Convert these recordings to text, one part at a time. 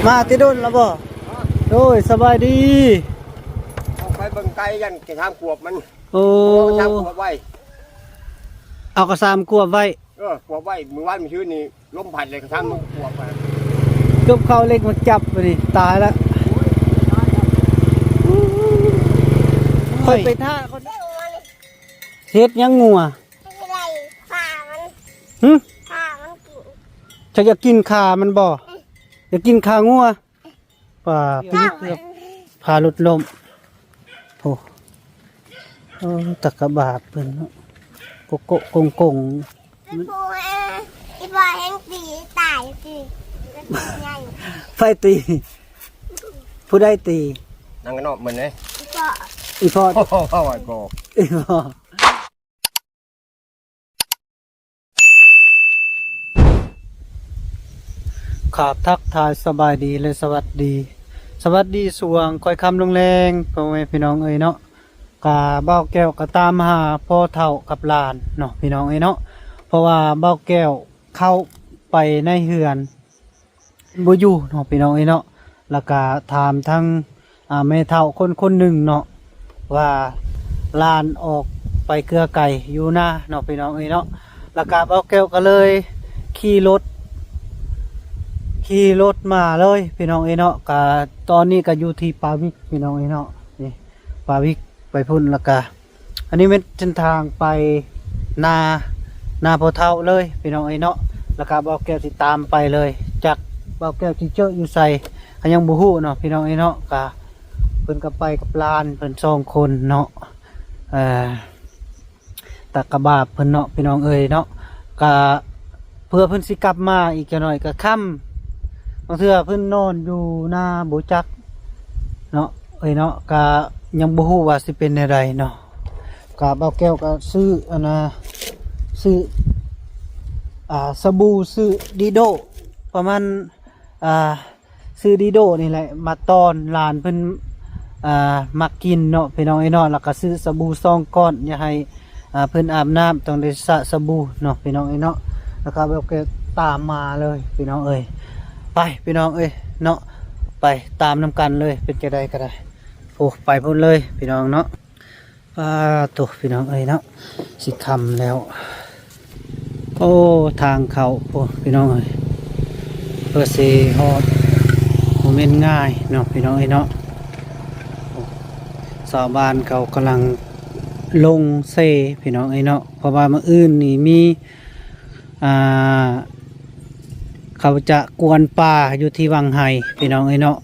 ມາແຕ່ດົນລະບໍ່? ໂດຍ ສະບາຍດີ. ອອກໄປເບິ່ງໄກ ຢ້ານກະຊາມຂວບມັນ. ໂອ້ ກະຊາມຂວບໄວ້ ເອົາກະຊາມຂວບໄວ້. ເອີ ຂວບໄວ້ ມື້ວານມື້ຊືນນີ້ ລົມພັດເລີຍ ກະຊາມມັນຂວບໄປ. ຈົບເຂົ້າເຫຼັກມາຈັບບາດນີ້ ຕາຍລະ. ຂ້ອຍໄປຖ້າ ເຮັດຫຍັງງົວ? ຫຶ? ຂ້າມັນກິນ. ເຈົ້າຢາກກິນຂາມັນບໍ່? ຢາກກິນຂາງົວ? ປາ ໄປເກືອບ ພາລົດລົ້ມ. ໂອ້ ເອີ ຕາກະບາບເພິ່ນເນາະ ໂກະໆກົງໆ. ອີ່ພໍ່ ອີ່ພໍ່ແຮ່ງຕີຕາຍຕິ ໃຫຍ່. ໃຜຕີ? ຜູ້ໃດຕີ? ນາງກະນອບເໝືອນເດ້ ອີ່ພໍ່ ອີ່ພໍ່ ອີ່ພໍ່. ຂາບທັກທາຍສະບາຍດີ ແລະ ສະຫວັດດີ ສະຫວັດດີຊ່ວງຄ່ອຍຄ່ຳລົງແລງ ພໍ່ແມ່ພີ່ນ້ອງເອີຍເນາະ. ກະບ່າວແກ້ວກະຕາມຫາພໍ່ເຖົ້າກັບຫຼານເນາະ ພີ່ນ້ອງເອີຍເນາະ ເພາະວ່າບ່າວແກ້ວເຂົ້າໄປໃນເຮືອນ ບໍ່ຢູ່ເນາະ ພີ່ນ້ອງເອີຍເນາະ. ແລ້ວກະຖາມທາງ ອ່າ ແມ່ເຖົ້າຄົນຄົນໜຶ່ງເນາະ ວ່າຫຼານອອກໄປເກືອໄກຢູ່ນາເນາະ ພີ່ນ້ອງເອີຍເນາະ. ແລ້ວກະບ່າວແກ້ວກະເລີຍຂີ່ລົດ ຂີ່ລົດມາເລີຍ ພີ່ນ້ອງເອີຍເນາະ. ກະຕອນນີ້ກະຢູ່ທີ່ປາວິກ ພີ່ນ້ອງເອີຍເນາະ ນີ້ປາວິກໄປພຸ້ນ ແລ້ວກະ ອັນນີ້ແມ່ນເສັ້ນທາງໄປນາ ນາພໍ່ເຖົ້າເລີຍ ພີ່ນ້ອງເອີຍເນາະ. ແລ້ວກະບ່າວແກ້ວຊິຕາມໄປເລີຍ ຈັກບ່າວແກ້ວຊິເຈີຢູ່ໃສ ກະຍັງບໍ່ຮູ້ເນາະ ພີ່ນ້ອງເອີຍເນາະ. ກະເພິ່ນກະໄປກັບຫຼານເພິ່ນສອງຄົນເນາະ ເອີ ຕາກະບາບເພິ່ນເນາະ ພີ່ນ້ອງເອີຍເນາະ. ກະເພື່ອເພິ່ນຊິກັບມາອີກຈັກໜ້ອຍກະຄ່ຳ ບາງເທື່ອເພິ່ນນອນຢູ່ນາບໍ່ຈັກເນາະ ເອີຍເນາະ. ກະຍັງບໍ່ຮູ້ວ່າຊິເປັນແນວໃດເນາະ. ກະບ່າວແກ້ວກະຊື້ອັນນ່າ ຊື້ ອ່າ ສະບູ ຊື້ດີໂດ ປະມານ ອ່າ ຊື້ດີໂດນີ້ແຫຼະ ມາຕ້ອນຫຼານເພິ່ນ ອ່າ ມັກກິນເນາະ ພີ່ນ້ອງເອີຍເນາະ. ແລ້ວກະຊື້ສະບູສອງກ້ອນ ຢາກໃຫ້ ອ່າ ເພິ່ນອາບນ້ຳ ຕ້ອງໄດ້ສະສະບູເນາະ ພີ່ນ້ອງເອີຍເນາະ. ແລ້ວກະແບບກະຕາມມາເລີຍ ພີ່ນ້ອງເອີຍ. ໄປ ພີ່ນ້ອງເອີຍເນາະ ໄປຕາມນຳກັນເລີຍ ເປັນຈັ່ງໃດກະໄດ້. ໂອ້ ໄປພຸ້ນເລີຍ ພີ່ນ້ອງເນາະ. ປາໂຕ ພີ່ນ້ອງເອີຍເນາະ ຊິຄ່ຳແລ້ວ. ໂອ້ ທາງເຂົ້າ ໂອ້ ພີ່ນ້ອງເອີຍ ເພື່ອຊິຮອດ ບໍ່ແມ່ນງ່າຍເນາະ ພີ່ນ້ອງເອີຍເນາະ. ໂອ້ ຊາວບ້ານເຂົາກຳລັງລົງເຊ ພີ່ນ້ອງເອີຍເນາະ ເພາະວ່າມື້ອື່ນນີ້ມີ ອ່າ ເຂົາຈະກວນປ່າຢູ່ທີ່ວັງໄຮ ພີ່ນ້ອງເອີຍເນາະ.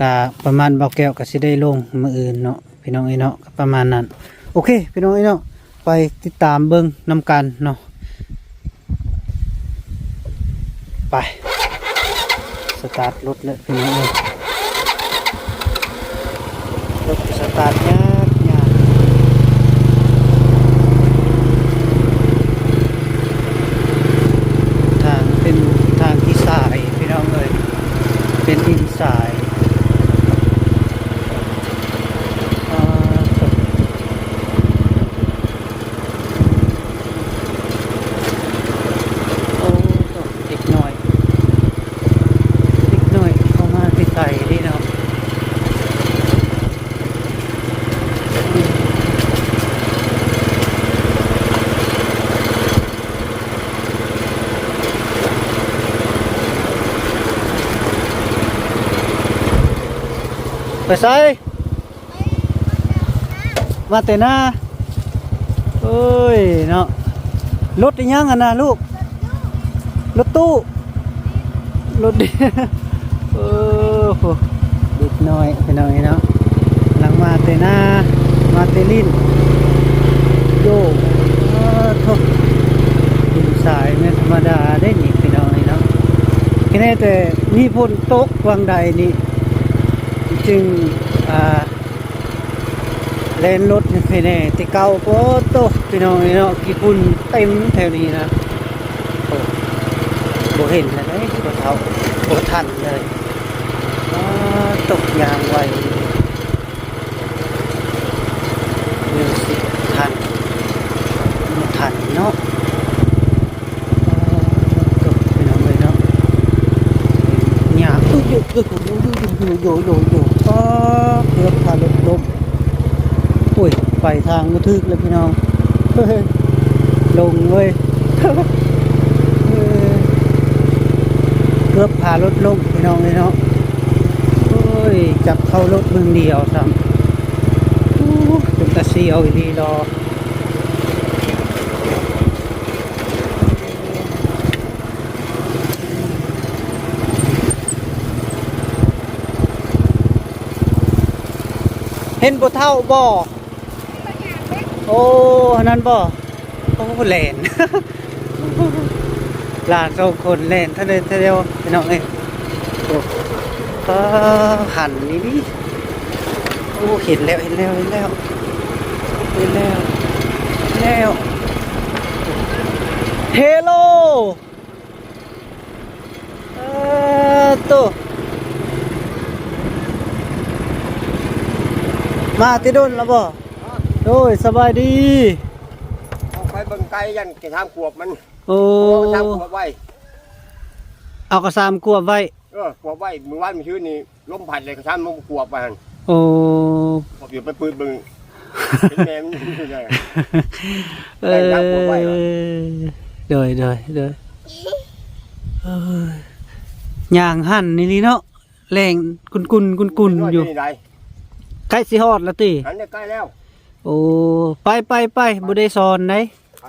ກະປະມານ ບ່າວແກ້ວກະຊິໄດ້ລົງມື້ອື່ນເນາະ ພີ່ນ້ອງເອີຍເນາະ ກະປະມານນັ້ນ. ໂອເຄ ພີ່ນ້ອງເອີຍເນາະ ໄປຕິດຕາມເບິ່ງນຳກັນເນາະ. ໄປ ສະຕາດລົດເລີຍ ພີ່ນ້ອງເອີຍ. ລົດສະຕາດຍາກຍາກ. ທາງເປັນທາງທີ່ຊາຍ ພີ່ນ້ອງເອີຍ ເປັນດິນຊາຍ. ອ່າ ໂອ້ ເດັກນ້ອຍ ເດັກນ້ອຍເຂົ້າມາແຕ່ໄກເດ້ເນາະ. ໄປໃສ? ມາແຕ່ນາ. ໂອ້ຍເນາະ ລົດອີຫຍັງຫັ້ນນະລູກ? ລົດຕູ້ ລົດ ໂອ້ໂຫ ເດັກນ້ອຍ ພີ່ນ້ອງເອີຍເນາະ ກຳລັງມາແຕ່ນາ ມາແຕ່ຫຼິ້ນ. ໂອ້ ໂທ້ ດິນຊາຍແມ່ນທຳມະດາເດ້ນີ້ ພີ່ນ້ອງເອີຍເນາະ. ແຕ່ມີຝົນຕົກຫວ່າງໃດນີ້ ຈຶ່ງ ອ່າ ແລ່ນລົດໃຫ້ແດ່ແຕ່ເກົ່າ. ໂອ້ໂຕ ພີ່ນ້ອງເອີຍເນາະ ຂີ້ຝຸ່ນເຕັມແຖວນີ້ນະ. ໂອ້ ບໍ່ເຫັນແລ້ວເດ້ ບໍ່ເທົ່າ ບໍ່ທັນເລີຍ. ອ້າ ຕົກຍາງໄວ ຍັງຊິທັນ ບໍ່ທັນເນາະ. ໂອ້ ພີ່ນ້ອງເອີຍເນາະ ຫຍ້າ ອຸ້ຍ ໂຍໂຍໂຍໂຍໂຍ ອໍ ເກືອບພາລົດລົ້ມ. ໂອ້ຍ ໄປທາງບໍ່ຖືກແລ້ວພີ່ນ້ອງ ລົງເວີຍ. ເອີ ເກືອບພາລົດລົ້ມພີ່ນ້ອງເອີຍເນາະ. ໂອ້ຍ ຈັບເຂົ້າລົດເບິ່ງດຽວຊ້ຳ. ໂອ້ ເປັນຕາສຽວອີ່ຫຼີດອກ. ເຫັນຜູ້ເຖົ້າບໍ່? ໂອ້ ອັນນັ້ນບໍ່? ໂອ້ ແລ່ນ ຫຼານສອງຄົນແລ່ນທະເລີທະເລວ ພີ່ນ້ອງເອີຍ. ໂອ້ ກໍຫັນນີ້ດິ. ໂອ້ ເຫັນແລ້ວ ເຫັນແລ້ວ ເຫັນແລ້ວ ເຫັນແລ້ວ ເຫັນແລ້ວ. ເຮໂລ ເອີ ໂຕ ມາແຕ່ດົນແລ້ວບໍ່? ໂດຍ ສະບາຍດີ. ເອົາໄປເບິ່ງໄກ່ ຢ້ານກະຊາມຂວບມັນ. ໂອ້ ເອົາກະຊາມຂວບໄວ້ ເອົາກະຊາມຂວບໄວ້. ເອີ ຂວບໄວ້ ມື້ວານມື້ຊືນນີ້ ລົມພັດເລີຍ ກະຊາມມັນຂວບໄວ້ຫັ້ນ. ໂອ້ ຂວບຢູ່ໄປປືດເບິ່ງ ເຫັນແມ່ມັນຢູ່ໃນ ເອີ ໄກ່ລາວຂວບໄວ້ວ່າ. ໂດຍ ໂດຍ ໂດຍ ເອີຍ ຍ່າງຫັນອີ່ຫຼີເນາະ ແລ່ນກຸນໆ ກຸນໆ ຢູ່ ໃກ້ຊິຮອດແລ້ວຕິ? ຫັ້ນແຫຼະ ໃກ້ແລ້ວ. ໂອ້ ໄປ ໄປ ໄປ ບໍ່ໄດ້ສອນໃດ. ໄປ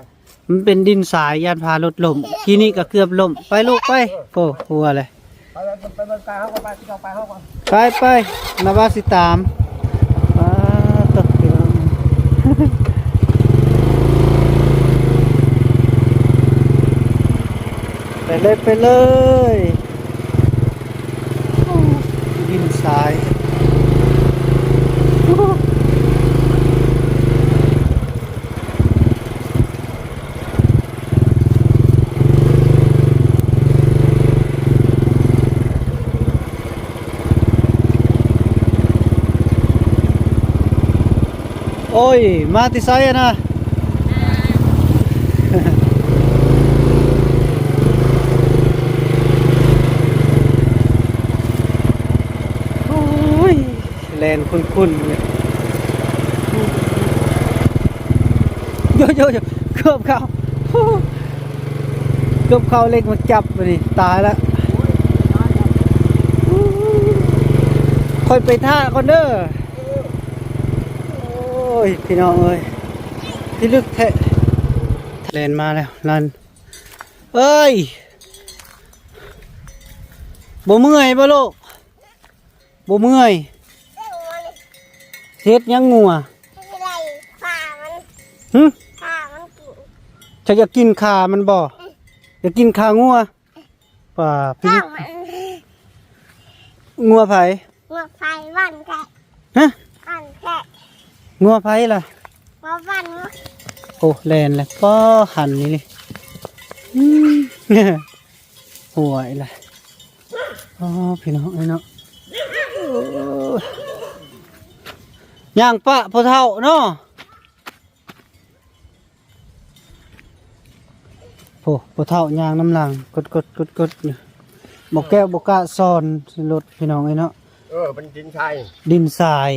ມັນເປັນດິນຊາຍ ຢ້ານພາລົດລົ້ມ ກີ້ນີ້ກໍເກືອບລົ້ມ. ໄປລູກໄປ. ໂອ້ ຫົວເລີຍ. ໄປ ໄປ ໄປ ໄປ ໄປ ໄປ ໄປ ໄປ ນາວາຊິຕາມ. ປາດໂທ້ ໄປເລີຍ ໄປເລີຍ. ໂອ້ ດິນຊາຍ. ໂອ້ຍ ມາແຕ່ໃສຫັ້ນນະ? ໂອ້ຍ ແລ່ນຄຸນໆ ຢູ່ ໂຍໂຍໂຍ ເກືອບເຂົ້າ ເກືອບເຂົ້າເຫຼັກມາຈັບ ບາດນີ້ຕາຍລະ. ຂ້ອຍໄປຖ້າກ່ອນເດີ. ໂອ້ຍ ພີ່ນ້ອງເອີຍ ພິລຶກແທ້. ແລ່ນມາແລ້ວ ລັນ ເອີຍ ບໍ່ເມື່ອຍບໍ່ລູກ? ບໍ່ເມື່ອຍ. ເຮັດຫຍັງງົວ? ຫຶ? ເຈົ້າຢາກກິນຂາມັນບໍ່? ຢາກກິນຂາງົວ? ປາ ພີ່ ຂ້າວມັນ ງົວໃຜ? ງົວໃຜ ບ້ານແພະ. ຮະ? ບ້ານແພະ. ງົວໃຜລະ? ງົວບ້ານ. ໂອ້ ແລ່ນແລ້ວ ປໍ ຫັນນີ້ ອືມ ຫວຍລະ. ອໍ ພີ່ນ້ອງເອີຍເນາະ ໂອ້ ຍ່າງປະພໍ່ເຖົ້າເນາະ. ໂອ້ ພໍ່ເຖົ້າຍ່າງນຳຫຼັງກົດໆໆໆ ຢູ່. ບໍ່ແກ້ວບໍ່ກ້າສອນລົດ ພີ່ນ້ອງເອີຍເນາະ. ເອີ ມັນດິນຊາຍ ດິນຊາຍ.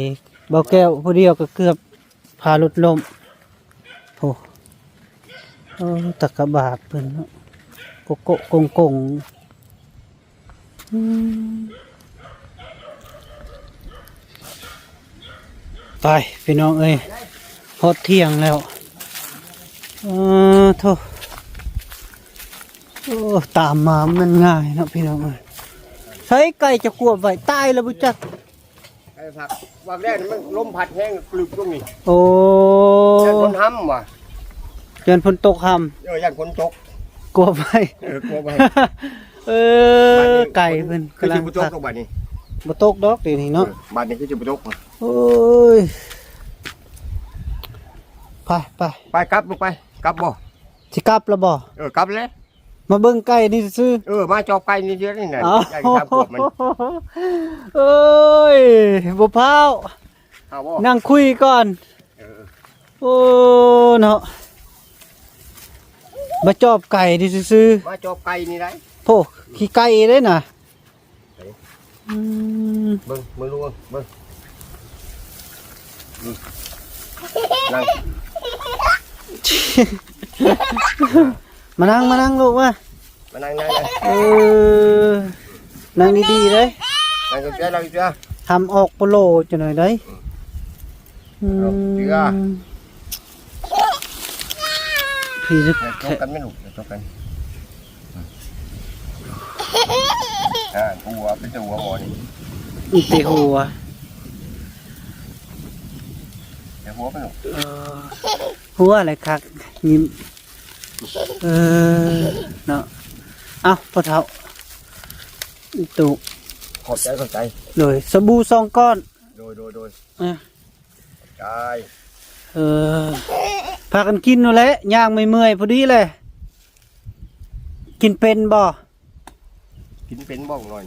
ບໍ່ແກ້ວຜູ້ດຽວກໍເກືອບພາລົດລົ້ມ. ໂອ້ ເອີ ຕາກະບາດເພິ່ນເນາະ ໂກະໆກົງໆ. ອືມ ໄປ ພີ່ນ້ອງເອີຍ ຮອດທ່ຽງແລ້ວ. ເອີ ໂທ້ ໂອ້ ຕາມມາມັນງ່າຍເນາະ ພີ່ນ້ອງເອີຍ. ໃສໄກ່ຈະກວບໄວ້ ຕາຍແລ້ວບໍ່ຈັກ. ໄກ່ພັກ ວາງແລກນີ້ມັນລົມພັດແຮງກລຶບລົງນີ້. ໂອ້ ຢ້ານຝົນຫ້ຳວ່າ ຢ້ານຝົນຕົກຫ້ຳ. ເອີ ຢ້ານຝົນຕົກ ກວບໄວ້ ເອີ ກວບໄວ້. ເອີ ບາດນີ້ ໄກ່ເພິ່ນກຳລັງ ຄືຊິບໍ່ຕົກດອກບາດນີ້. ບໍ່ຕົກດອກດຽວນີ້ເນາະ. ເອີ ບາດນີ້ຄືຊິບໍ່ຕົກ. ໂອ້ຍ ໄປ ໄປ ໄປ ກັບລູກໄປ. ກັບບໍ່? ຊິກັບແລ້ວບໍ່? ເອີ ກັບແລ້ວ. ມາເບິ່ງໄກ່ນີ້ຊື່ໆ. ເອີ ມາຈອບໄກ່ນີ້ຊື່ໆ ນີ້ນະ. ເອົ້າ ໄກ່ສາມຂວບມັນ. ໂອ້ຍ ບໍ່ພ້າວ ເອົາບໍ່? ນັ່ງຄຸຍກ່ອນ. ເອີ ໂອ້ ເນາະ ມາຈອບໄກ່ນີ້ຊື່ໆ. ມາຈອບໄກ່ນີ້ໄດ໋. ໂພ ຂີ້ໄກ່ເດ້ນະ. ໄປ ອືມ ເບິ່ງ ເບິ່ງລູກເບິ່ງ ເບິ່ງ ອືມ ນັ່ງ ມານັ່ງ ມານັ່ງລູກມາ ມານັ່ງ ນັ່ງ ນັ່ງ ເອີ ນັ່ງດີໆເດີ ນັ່ງເຈົ້າ ນັ່ງເຈົ້າ ຫ້າມອອກໂປໂລຈັກໜ້ອຍເດີ ອືມ ເຈົ້າ ພີ່ ຢ່າຕົບກັນແມ່ລູກ ຢ່າຕົບກັນ ອ່າ ຫົວເປັນແຕ່ຫົວບໍ່ນີ້ ມີແຕ່ຫົວ ແຕ່ຫົວເປັນລູກ ເອີ ຫົວແຫຼະຄັກ ຍິ້ມ ເອີ ເນາະ ເອົ້າ ພໍ່ເຖົ້າ ຕູ້ ຂອບໃຈ ຂອບໃຈ ໂດຍ ສະບູສອງກ້ອນ ໂດຍ ໂດຍ ໂດຍ ເອີ ຂອບໃຈ ເອີ ພາກັນກິນໂລດແຫຼະ ຍ່າງເມື່ອຍໆ ພໍດີແຫຼະ ກິນເປັນບໍ່? ກິນເປັນບໍ່ນ້ອຍ?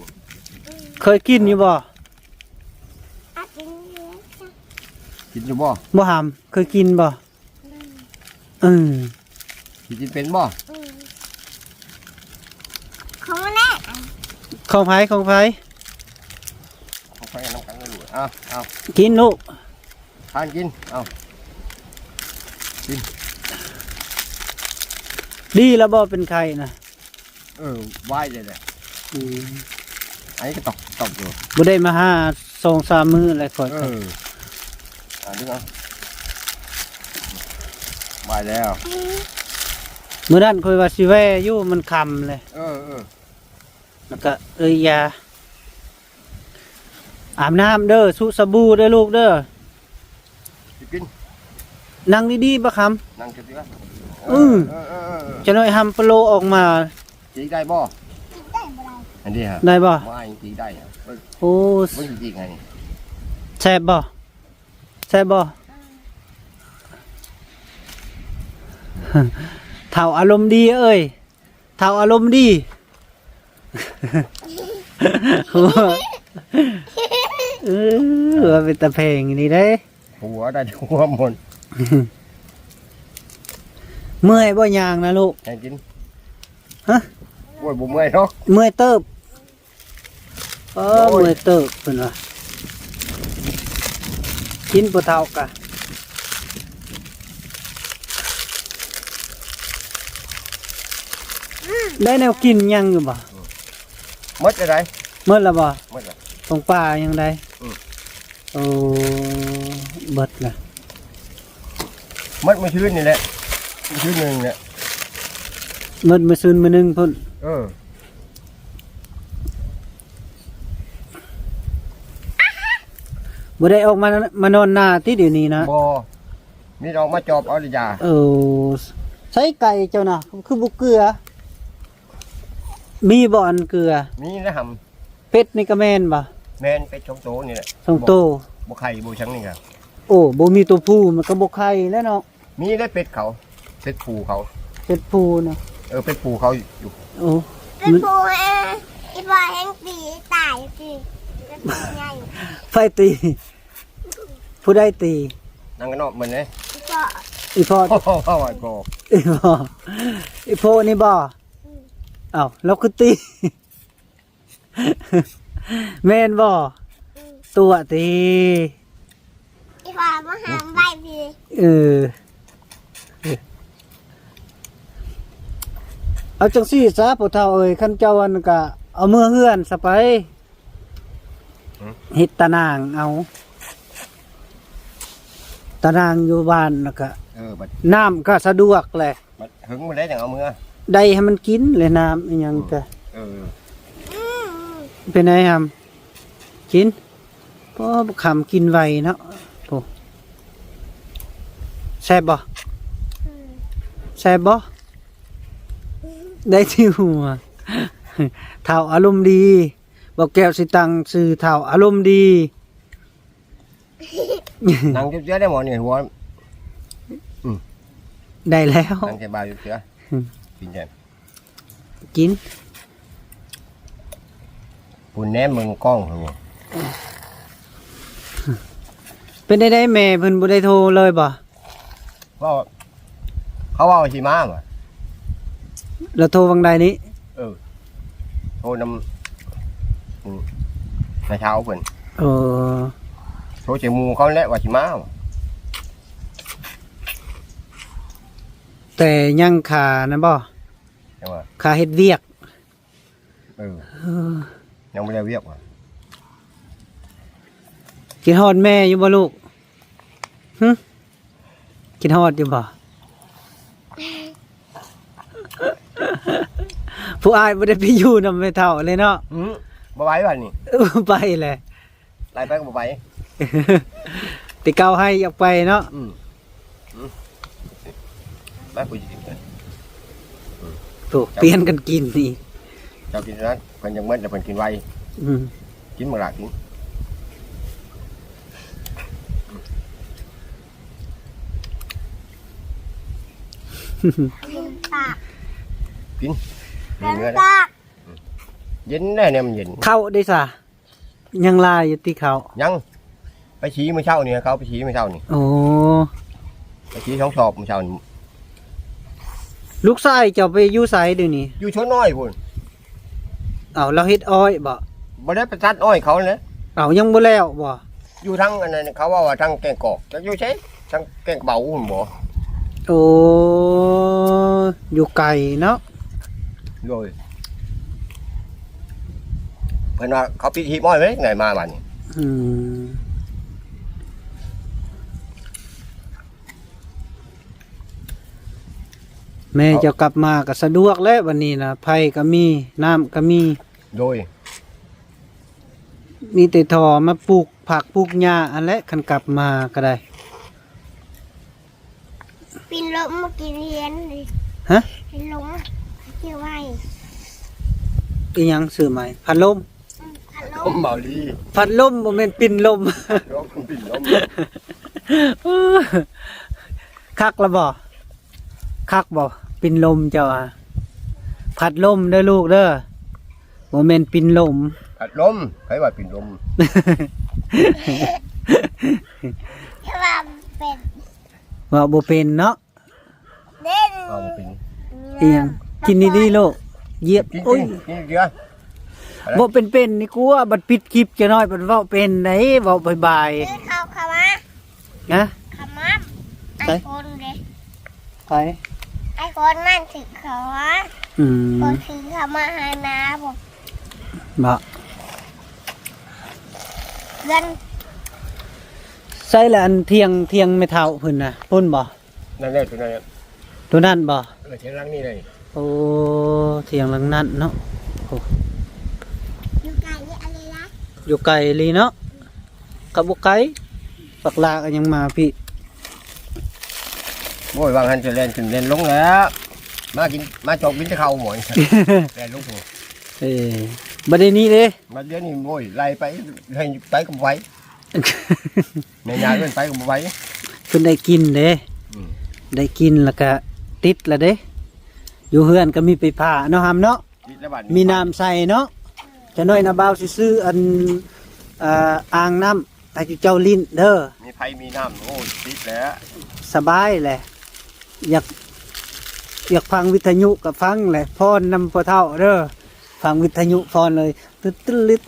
ເຄີຍກິນຢູ່ບໍ່? ກິນຢູ່ບໍ່? ບໍ່ຫຳ ເຄີຍກິນບໍ່? ອືມ ເອີ ຊິກິນເປັນບໍ່? ອືມ ຂອງແມ່ ຂອງໃຜ? ຂອງໃຜ? ຂອງໃຜນຳກັນເລີຍລູກ ເອົາ ເອົາ ກິນລູກ ທານກິນ ເອົາ ກິນ ດີແລ້ວບໍ່ເປັນໄຂ້ນະ? ເອີ ວາຍເລີຍແຫຼະ ອືມ ໄອ້ກໍຕອກ ຕອກຢູ່ ບໍ່ໄດ້ມາຫາສອງສາມມື້ແລ້ວຂ້ອຍ ເອີ ອ່າ ດຶງເອົາ ວາຍແລ້ວ ມື້ນັ້ນຂ້ອຍວ່າຊິແວ່ຢູ່ ມັນຄ່ຳເລີຍ ເອີ ເອີ ແລ້ວກໍເອີຍຢາ ອາບນ້ຳເດີ ຊຸສະບູເດີລູກເດີ ຊິກິນ ນັ່ງດີໆ ບັກຄຳ ນັ່ງຈັກເທື່ອ ອືມ ເອີ ເອີ ເອີ ເອີ ຈັກໜ້ອຍຫຳປະໂລອອກມາ ຕີໄດ້ບໍ່? ຕີໄດ້ບໍ່ໄດ້ ອັນນີ້ຮະ ໄດ້ບໍ່? ວ່າຕີໄດ້ຮະ ໂອ້ ເບິ່ງຕີໄງ ແຊບບໍ່? ແຊບບໍ່? ເຖົ້າອາລົມດີເອີຍ ເຖົ້າອາລົມດີ ເອີ ວ່າເປັນຕາແພງອີ່ຫຼີເດ້ ຫົວໄດ້ຫົວໝົດ ເມື່ອຍບໍ່ຍ່າງນະລູກ? ໃຫ້ກິນ ຮະ? ໂອ້ຍ ບໍ່ເມື່ອຍດອກ ເມື່ອຍເຕີບ ເອີ ໂອ້ຍ ເມື່ອຍເຕີບເພິ່ນວ່າ ກິນບໍ່ເທົ່າກະ ໄດ້ແນວກິນຫຍັງຢູ່ບໍ່? ໝົດແລ້ວໃດ ໝົດແລ້ວບໍ່? ໝົດແລ້ວ ຂອງປ່າຍັງໄດ້ ອືມ ໂອ້ ເບິດລະ ໝົດມື້ຄືນນີ້ແຫຼະ ມື້ຄືນໜຶ່ງແຫຼະ ໝົດມື້ຊືນມື້ໜຶ່ງພຸ້ນ ເອີ ບໍ່ໄດ້ອອກມາ ມານອນນາຕິດຽວນີ້ນະ? ບໍ່ ມີແຕ່ອອກມາຈອບເອົາລະຢາ ເອີ ໃສໄກ່ເຈົ້ານະ ຄືບໍ່ເກືອ? ມີບໍ່ອັນເກືອ? ມີນະຫຳ ເປັດນີ້ກໍແມ່ນບໍ່? ແມ່ນ ເປັດສອງໂຕນີ້ແຫຼະ ສອງໂຕ ບໍ່ໄຂ່ບໍ່ຫຍັງນີ້ກະ ໂອ້ ບໍ່ມີຕົວຜູ້ມັນກໍບໍ່ໄຂ່ແລ້ວເນາະ ມີແລ້ວເປັດເຂົາ ເປັດຜູ້ເຂົາ ເປັດຜູ້ນະ ເອີ ເປັດຜູ້ເຂົາຢູ່ ໂອ້ ເປັດຜູ້ ອີ່ພໍ່ແຮ່ງຕີຕາຍຕິ ເປັດຜູ້ໃຫຍ່ ໃຜຕີ? ຜູ້ໃດຕີ? ນັ່ງກັນນອກເບິ່ງເດ້ ອີ່ພໍ່ ອີ່ພໍ່ ອີ່ພໍ່ ອີ່ພໍ່ນີ້ບໍ່? ອືມ ອ້າວ ລາວຄືຕີ ແມ່ນບໍ່? ອືມ ຕົວະຕິ ອີ່ພໍ່ມາຫາໄວ້ພີ້ ເອີ ເອົາຈັ່ງຊີ້ຊະ ພໍ່ເຖົ້າເອີຍ ຄັນເຈົ້າອັນກະເອົາເມືອເຮືອນຊະໄປ ຫຶ? ເຮັດຕາໜ່າງເອົາ ຕາໜ່າງຢູ່ບ້ານ ແລ້ວກະ ເອີ ບັດ ນ້ຳກະສະດວກແຫຼະ ບັດເຫິງມື້ໃດຈັ່ງເອົາເມືອ ໄດ້ໃຫ້ມັນກິນແຫຼະ ນ້ຳອີ່ຫຍັງກະ ເອີ ເປັນໄດຫຳ? ກິນ ພໍບັກຄຳກິນໄວເນາະ ໂອ້ ແຊບບໍ່? ອືມ ແຊບບໍ່? ອືມ ໄດ້ທີ່ຫົວ ເຖົ້າອາລົມດີ ບໍ່ແກ້ວຊິຕັ້ງຊື່ເຖົ້າອາລົມດີ ນັ່ງເຈັບເສືອໄດ້ໝໍນີ້ ຫົວ ອືມ ໄດ້ແລ້ວ ນັ່ງເຈັບບ່າຢູ່ເສືອ ອືມ ກິນແຈມ ພຸ້ນແນມເບິ່ງກ້ອງພຸ້ນ ເປັນໄດ ແມ່ເພິ່ນບໍ່ໄດ້ໂທເລີຍບໍ່? ເວົ້າ ເຂົາເວົ້າຊິມາຫວາ ແລ້ວໂທຫວ່າງໃດນີ້? ເອີ ໂທນຳ ອືມ ນາເຊົາເພິ່ນ. ເອີ ໂທໃສ່ໝູ່ເຂົາແຫຼະວ່າຊິມາ. ແຕ່ຍັງຄານັ້ນບໍ່? ຍັງວ່າ ຄາເຮັດວຽກ. ເອີ ເອີ ຍັງບໍ່ໄດ້ວຽກວ່າ. ຄິດຮອດແມ່ຢູ່ບໍ່ລູກ? ຫຶ ຄິດຮອດຢູ່ບໍ່? ຜູ້ອ້າຍບໍ່ໄດ້ໄປຢູ່ນຳແມ່ເຖົ້າເລີຍເນາະ. ຫື ບໍ່ໄປບາດນີ້. ເອີ ໄປແຫຼະ. ໄລ່ໄປກໍບໍ່ໄປ. ແຕ່ເກົ່າໃຫ້ຢາກໄປເນາະ. ອືມ ອືມ ມາ ກູຊິກິນ. ອືມ ໂອ້ ປ່ຽນກັນກິນອີກ. ເຈົ້າກິນນັ້ນ ເພິ່ນຍັງເໝິດ ແລ້ວເພິ່ນກິນໄວ. ອືມ ກິນບັກຫຼ້າກິນ. ກິນປາກ ກິນ ກິນເນື້ອ ປາກ. ອືມ ເຢັນແດ່ ແນວມັນເຢັນ. ເຂົ້າເດ້ຊະ? ຍັງຫຼາຍຢູ່ຕິເຂົ້າ? ຍັງ ໄປສີມື້ເຊົ້ານີ້ ເຂົາໄປສີມື້ເຊົ້ານີ້. ໂອ້ ໄປສີສອງສອບມື້ເຊົ້ານີ້. ລູກຊາຍເຈົ້າໄປຢູ່ໃສດຽວນີ້? ຢູ່ສວນອ້ອຍພຸ້ນ. ເອົ້າ ລາວເຮັດອ້ອຍບໍ? ບໍ່ໄດ້ໄປຕັດອ້ອຍເຂົາແຫຼະ. ເອົ້າ ຍັງບໍ່ແລ້ວບໍ? ຢູ່ທາງອັນນັ້ນ ເຂົາເວົ້າວ່າທາງແກ້ງກອກ ຈັກຢູ່ໃສ? ທາງແກ້ງກະເບົາພຸ້ນບໍ? ໂອ້ ຢູ່ໄກເນາະ. ໂດຍ ເພິ່ນວ່າເຂົາປິດຮີບອ້ອຍໄວ້ ໄງມາບາດນີ້. ອືມ ແມ່ເຈົ້າກັບມາກໍສະດວກແລ້ວ ບາດນີ້ນະ ໄຟກໍມີ ນ້ຳກໍມີ. ໂດຍ ມີແຕ່ທໍ່ມາປູກຜັກປູກຫຍ້າຫັ້ນແຫຼະ ຄັນກັບມາກໍໄດ້. ປິ່ນລົມມາກິນຮຽນນີ້. ຮະ? ປິ່ນລົມ ຊື່ໃໝ່. ອີຫຍັງຊື່ໃໝ່? ພັດລົມ? ອືມ ພັດລົມ ເບົາລີ. ພັດລົມ ບໍ່ແມ່ນປິ່ນລົມ. ພັດລົມ ປິ່ນລົມ. ຄັກລະບໍ່? ຄັກບໍ່? ປິ່ນລົມເຈົ້າອະ. ພັດລົມເດີລູກເດີ ບໍ່ແມ່ນປິ່ນລົມ. ພັດລົມ ໃຜວ່າປິ່ນລົມ? ແຕ່ວ່າເປັນ ເວົ້າບໍ່ເປັນເນາະ. ເດັ່ນ ເວົ້າບໍ່ເປັນ. ອີຫຍັງ? ກິນດີໆ ລູກ ຢຽບ. ກິນ ໂອ້ຍ ກິນ ກິນເທື່ອ. ເວົ້າເປັນໆ ນີ້ ກົວບັດປິດຄລິບຈັກໜ້ອຍ ບັດເວົ້າເປັນໄດ໋ ເວົ້າບາຍໆ. ເດີນເຂົ້າ ເຂົ້າມາ. ຮະ? ເຂົ້າມາ. ໃສ? ໄອໂຟນເດ້. ໃຜ? ໄອໂຟນນັ້ນຖືເຂົ້າມາ. ອືມ ໂຟນຖືເຂົ້າມາຫານາບໍ່? ບໍ່. ເຮືອນ ໃສລະ ອັນຖຽງ ຖຽງແມ່ເຖົ້າເພິ່ນນະ ພຸ້ນບໍ່? ນັ້ນແຫຼະ ຕົວນັ້ນແຫຼະ. ຕົວນັ້ນບໍ່? ເອີ ຖຽງຫຼັງນີ້ເລີຍ. ໂອ້ ຖຽງຫຼັງນັ້ນເນາະ. ໂອ້ ຢູ່ໄກອີ່ຫຼີນະ. ຢູ່ໄກອີ່ຫຼີເນາະ. ກໍບໍ່ໄກ ບັກຫຼ້າກໍຍັງມາພີ້. ໂອ້ຍ ວາງຫັ້ນຈະແລ່ນຂຶ້ນແລ່ນລົງແລ້ວ ມາກິນ ມາຈອກກິນແຕ່ເຂົ້າໝໍ ແລ່ນລົງພຸ້ນ. ເອີ ບັດດຽວນີ້ເດ້ ບັດດຽວນີ້ ໂອ້ຍ ໄລ່ໄປ ໃຫ້ໄປກໍບໍ່ໄປ. ແມ່ຍ່າເອີ້ນໄປກໍບໍ່ໄປ. ເພິ່ນໄດ້ກິນເດ້. ອືມ ໄດ້ກິນແລ້ວກະຕິດລະເດ້. ຢູ່ເຮືອນກໍມີໄຟຟ້າເນາະ ຫຳເນາະ. ມີນ້ຳໃສ່ເນາະ. ຈະໜ້ອຍນະບ່າວຊິຊື້ອັນ ອ່າ ອ່າງນ້ຳໃຫ້ເຈົ້າຫຼິ້ນເດີ. ມີໄຟມີນ້ຳ ໂອ້ ຕິດແລ້ວ ສະບາຍແຫຼະ. ຢາກ ຢາກຟັງວິທະຍຸກໍຟັງແຫຼະ ຟ້ອນນຳພໍ່ເຖົ້າເດີ. ຟັງວິທະຍຸຟ້ອນເລີຍ ຕຶດໆ ຕຶດ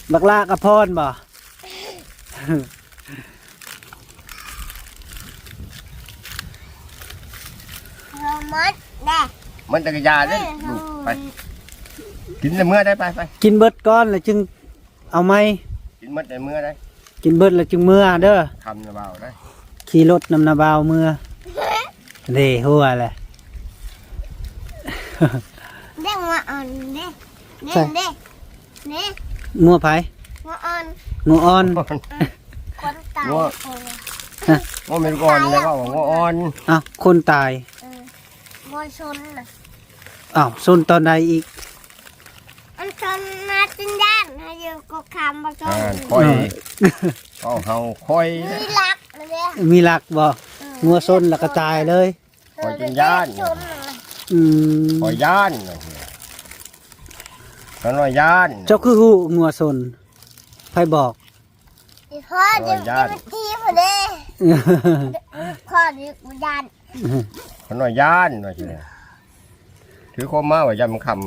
ໆ. ບັກຫຼ້າກໍຟ້ອນບໍ່? ໝົດແດ່ ມັນຈັກກະຢາເດ້ ເອີ ລູກ ໄປ ກິນແລ້ວເມືອໄດ້ ໄປ ໄປ ກິນເບິດກ່ອນ ແລ້ວຈຶ່ງເອົາໃໝ່. ກິນໝົດແລ້ວເມືອໄດ້ ກິນເບິດແລ້ວຈຶ່ງເມືອເດີ. ຄຳນະບ່າວໄດ້ ຂີ່ລົດນຳນະບ່າວເມືອ. ເດ້ ຫົວແຫຼະ ເດ້ ງົວອ່ອນເດ້. ເດ້ ໃສ ເດ້ ເດ້ ງົວໃຜ? ງົວອ່ອນ ງົວອ່ອນ. ຄົນຕາຍ ງົວ ຮະ? ງົວແມ່ນອ່ອນ ແລ້ວເວົ້າວ່າງົວອ່ອນ. ອ້າວ ຄົນຕາຍ. ເອີ ງົວຊົນນະ. ອ້າວ ຊົນຕອນໃດອີກ? ອັນຊົນນະ ຈິນຢ້ານ ໃຫ້ຢູ່ກໍຄຳບໍ່ຊົນ. ອ່າ ຂ້ອຍ ເອີ ເວົ້າເຮົາ ຂ້ອຍ ມີຫຼັກເດ້. ມີຫຼັກບໍ່? ເອີ ງົວຊົນແລ້ວກໍຕາຍເລີຍ. ຂ້ອຍຈຶ່ງຢ້ານ. ອືມ ຂ້ອຍຢ້ານ. ຂ້ານ້ອຍຢ້ານ. ເຈົ້າຄືຮູ້ງົວຊົນ? ໃຜບອກ? ພໍ່ ຂ້ານ້ອຍຢ້ານ. ທີ່ພໍດີ ພໍ່ນີ້ບໍ່ຢ້ານ. ຂ້ານ້ອຍຢ້ານວ່າຊີ້ນະ. ຖືຄວາມມາວ່າຢ້ານມັນຄ່ຳ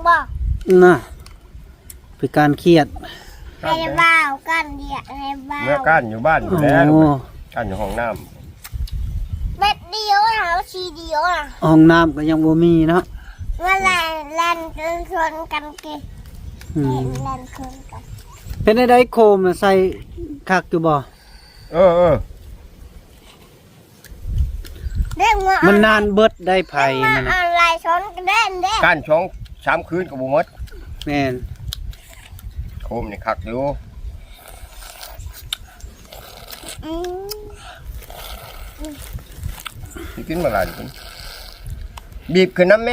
ບໍ່ ນະ ເປັນການຄຽດ ໃຫ້ບ່າວກັນ ຢາກໃຫ້ບ່າວ ເມື່ອກ້ານຢູ່ບ້ານພຸ້ນແຫຼະ ໂອ້ ກ້ານຢູ່ຫ້ອງນ້ຳ ເມັດດຽວ ເຮົາຊີດຽວນະ ຫ້ອງນ້ຳກໍຍັງບໍ່ມີເນາະ ເມື່ອແລ່ນ ແລ່ນຊົນກັນຕິ ອືມ ແລ່ນຊົນກັນ ເປັນໃດໆ ໂຄມໃສ່ຄັກຢູ່ບໍ່? ເອີໆ ມັນນານເບິດໄດ້ໄຜມັນ ອອນລາຍຊ້ອນກະແດນເດ້ ກ້ານສອງສາມຄືນກໍບໍ່ໝົດ ແມ່ນ ໂຄມນີ້ຄັກຢູ່ ອືມ ຊິກິນບໍ່ຫຼາຍນີ້ ບີບຂຶ້ນນຳແມ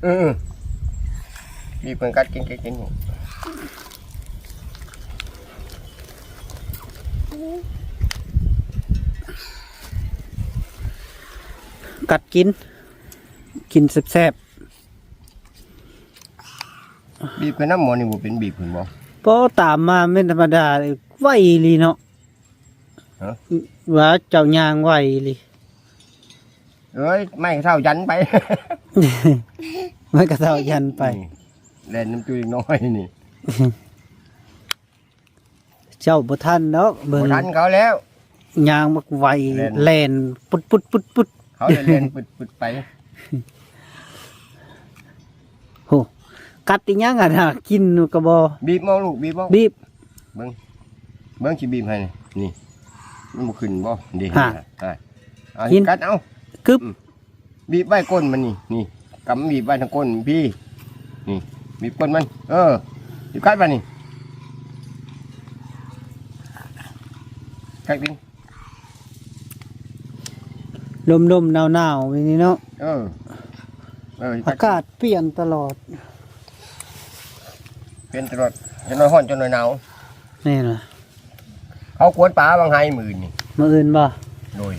ເອີໆ ບີບເພິ່ນກັດກິນ ກິນ ກິນ ກັດກິນ ກິນແຊບໆ ບີບຂຶ້ນນຳໝໍນີ້ ບໍ່ເປັນບີບຂຶ້ນບໍ່? ບໍ່ ຕາມມາແມ່ນທຳມະດາ ໄວອີ່ຫຼີເນາະ ຮະ? ວ່າເຈົ້າຍ່າງໄວອີ່ຫຼີ ເອີຍ ໄມ້ກະເທົ້າຢັນໄປ ໄມ້ກະເທົ້າຢັນໄປ ນີ້ ແລ່ນນຳຈຸເດັກນ້ອຍນີ້ ເຈົ້າບໍ່ທັນດອກ ເບິ່ງ ບໍ່ທັນເຂົາແລ້ວ ຍ່າງບັກໄວ ແລ່ນ ແລ່ນປຸດໆໆໆ ເຂົາແລ່ນປຶດໆໄປ ໂຫ ກັດອີ່ຫຍັງຫັ້ນນະ ກິນກໍບໍ່ ບີບເອົາລູກ ບີບເອົາ ບີບ ເບິ່ງ ເບິ່ງຊິບີບໃຫ້ ນີ້ ມັນບໍ່ຂຶ້ນບໍ່ ນີ້ ຫັ້ນ ຫັ້ນ ອ່າ ກິນ ກັດເອົາ ກຶບ ອືມ ບີບໄວ້ກົ້ນມັນນີ້ ນີ້ ກຳບີບໄວ້ທາງກົ້ນພີ້ ນີ້ ບີບກົ້ນມັນ ເອີ ບີບກັດບາດນີ້ ກັດກິນ ລົມໆ ໜາວໆ ແບບນີ້ເນາະ ເອີ ເອີ ອາກາດປ່ຽນຕະຫຼອດ ປ່ຽນຕະຫຼອດ ຈັກໜ້ອຍຮ້ອນ ຈັກໜ້ອຍໜາວ ແມ່ນລະ ເຂົາກວນປາຫວ່າງໄຮ່ມື້ອື່ນນີ້ ມື້ອື່ນບໍ່? ໂດຍ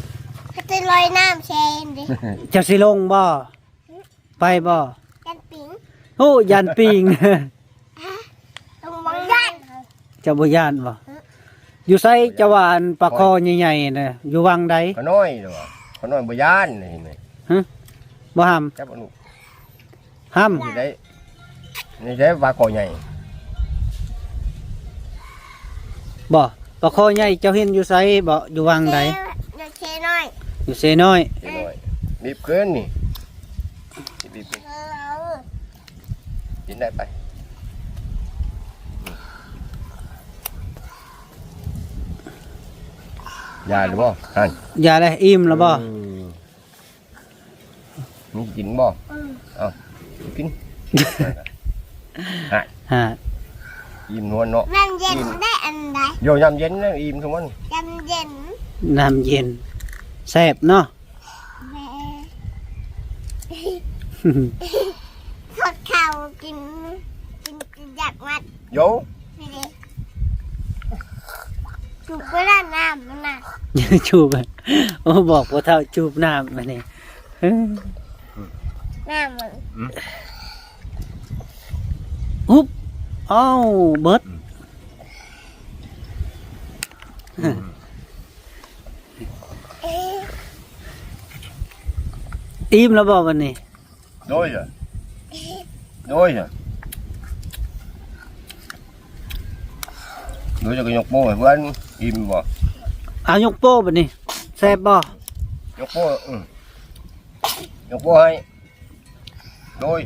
ເຂົາຈະລອຍນ້ຳແຊ່ເດ້ ເຈົ້າຊິລົງບໍ່? ໄປບໍ່? ຢ້ານປິງ ໂອ້ ຢ້ານປິງ ລົງບໍ່ຢ້ານ ເຈົ້າບໍ່ຢ້ານບໍ່? ຢູ່ໃສເຈົ້າວ່າ ອັນປາຄໍໃຫຍ່ໆນະ ຢູ່ວັງໃດ? ຂະນ້ອຍເດ້ ຂະນ້ອຍບໍ່ຢ້ານນີ້ ຮະ? ບໍ່ຫ້າມ ຈັບເອົາລູກ ຫ້າມ ນີ້ໄດ້ ນີ້ໄດ້ປາຄໍໃຫຍ່ ບໍ່? ປາຄໍໃຫຍ່ເຈົ້າເຫັນຢູ່ໃສບໍ່? ຢູ່ວັງໃດ? ເຊ ຢູ່ເຊນ້ອຍ ຢູ່ເຊນ້ອຍ ເຊນ້ອຍ ບີບຂຶ້ນນີ້ ບີບຂຶ້ນ ເອີ ກິນໄດ້ໄປ ຢາແລ້ວບໍ່? ຫັ້ນ ຢາແລ້ວ ອີ່ມແລ້ວບໍ່? ອືມ ມີກິນບໍ່? ອືມ ເອົາ ກິນ ຮະ ຮະ ອີ່ມນວນເນາະ ນ້ຳເຢັນ ອີ່ມ ໄດ້ອັນໃດ? ໂຍ ນ້ຳເຢັນນະ ອີ່ມທຸກມື້ ນ້ຳເຢັນ ນ້ຳເຢັນ ແຊບເນາະ ແມ່ ທົດເຂົ້າກິນ ກິນຢາກມັດ ໂຍ ນີ້ເດ້ ຈູບບໍ່ໄດ້ນ້ຳມັນນະ ຈູບ ໂອ້ ບອກພໍ່ເຖົ້າຈູບນ້ຳອັນນີ້ ນ້ຳມັນ ອືມ ອຸບ ອ້າວ ເບິດ ອືມ ອີ່ມແລ້ວບໍ່ບັດນີ້? ໂດຍ ໂດຍ ໂດຍ ຈະກະຍົກໂປ້ໃຫ້ເພື່ອນ ອີ່ມບໍ່? ເອົາ ຍົກໂປ້ບັດນີ້ ແຊບບໍ່? ຍົກໂປ້ ອື ຍົກໂປ້ໃຫ້ ໂດຍ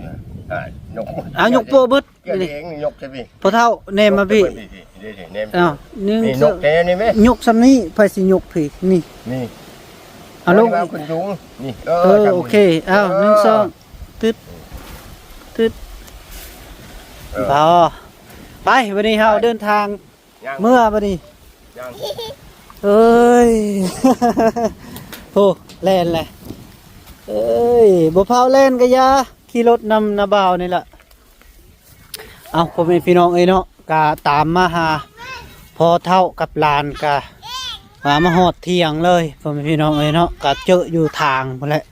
ອ່າ ຍົກໂປ້ ເອົາ ຍົກໂປ້ເບິດ ເຈົ້າເອງຍົກໃສ່ພີ້ ພໍ່ເຖົ້າແນມມາພີ້ ເບິ່ງພີ້ ພີ້ ເດ້ໆ ແນມ ເອົາ ໜຶ່ງ ນີ້ ສອງ ຍົກແຕ່ນີ້ແມ່ ຍົກຊ່ຳນີ້ ໃຜຊິຍົກພີ້ ນີ້ ນີ້ ເອົາລົງ ເອົາຂຶ້ນສູງ ນີ້ ເອີ ເອີ ໂອເຄ ເອົາ ເອີ ໜຶ່ງ ສອງ ຕຶດ ຕຶດ ເອີ ພໍ ໄປ ວັນນີ້ເຮົາ ໄປ ເດີນທາງ ເມື່ອບັດນີ້ ເອີຍ ໂອ້ ແລ່ນແຫຼະ ເອີຍ ບໍ່ພາວແລ່ນກະຢ່າ ຂີ່ລົດນຳນ້າບ່າວນີ້ລະ ເອົາ ພໍ່ແມ່ພີ່ນ້ອງເອີຍເນາະ ກະຕາມມາຫາພໍ່ເຖົ້າກັບຫຼານ ກະມາ ມາຮອດຖຽງເລີຍ ພໍ່ແມ່ພີ່ນ້ອງເອີຍເນາະ ກະເຈີຢູ່ທາງພຸ້ນແຫຼະ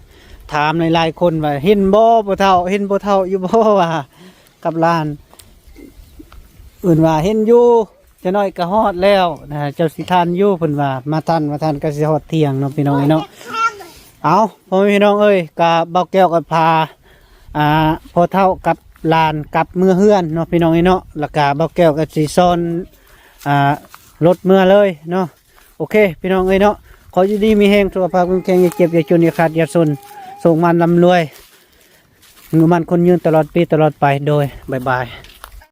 ຖາມຫຼາຍໆຄົນວ່າ ເຫັນບໍ່ພໍ່ເຖົ້າ ເຫັນພໍ່ເຖົ້າຢູ່ບໍ່ວ່າ ກັບຫຼານ ເອີ້ນວ່າເຫັນຢູ່ ຈັກໜ້ອຍກະຮອດແລ້ວນະ ເຈົ້າຊິທັນຢູ່ ເພິ່ນວ່າ ມາທັນ ມາທັນກະຊິຮອດຖຽງເນາະ ພີ່ນ້ອງເອີຍເນາະ ເອົາ ພໍ່ແມ່ພີ່ນ້ອງເອີຍ ກະບ່າວແກ້ວກະພາ ອ່າ ພໍ່ເຖົ້າກັບຫຼານກັບເມືອເຮືອນເນາະ ພີ່ນ້ອງເອີຍເນາະ. ແລ້ວກະບ່າວແກ້ວກໍຊິຊ້ອນ ອ່າ ລົດເມືອເລີຍເນາະ. ໂອເຄ ພີ່ນ້ອງເອີຍເນາະ, ຂໍຢູ່ດີມີແຮງ ສຸຂະພາບເຂັ້ມແຂງ ຢ່າເຈັບ ຢ່າຈົນ ຢ່າຂາດ ຢ່າຈົນ, ໂຊກໝານ ລ່ຳລວຍ ອາຍຸໝັ້ນ ຂວັນຍືນ ຕະຫຼອດປີຕະຫຼອດໄປ. ໂດຍ ບາຍບາຍ.